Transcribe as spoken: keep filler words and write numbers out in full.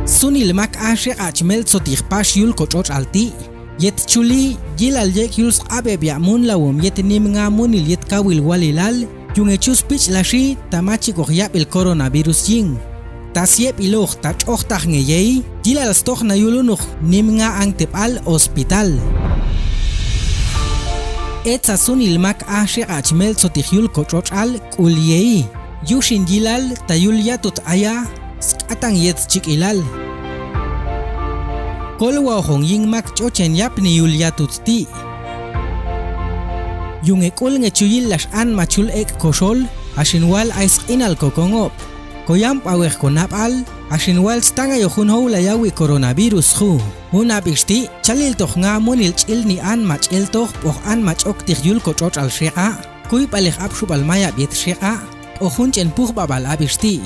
Sunil mak a xeka'ch meltzotix pax yul koch'och'al ti'. Yet chuli, yilal yek' yul sq'abeb ya' munlawom yet nimnga munil yet kawil walilal, yungechus pich'laxi ta machi koj yab'il coronavirus yin. Ta sieb iloj ta ch'ojtaj nge yei, yilal stojna yul unoj nimnga angteb al hospital. Etsa sunil mak a xeka'ch meltzotix yul koch'och'al k'ul yei. Yuxin yilal ta yul yatut aya, sk'atang yet chik'ilal. Kolwaojong yin mak ch'ochen yapni yul yatut ti'. Yungek'ul ngechu yillax an machul ek' koxol, axin wal ay sq'inal kokongob. Koyamb'awej konab'al, axin wal stangayo jun howlayawi coronavirus ju. Jun ab'ix ti', chalil toj nga munil ch'ilni an mach'el toj p'oj an mach'oktij yul koch'och'al xeka', kuyb'alej apxub'al mayab' yet xeka', p'o jun ch'en pujb'ab'al ab'ix ti'.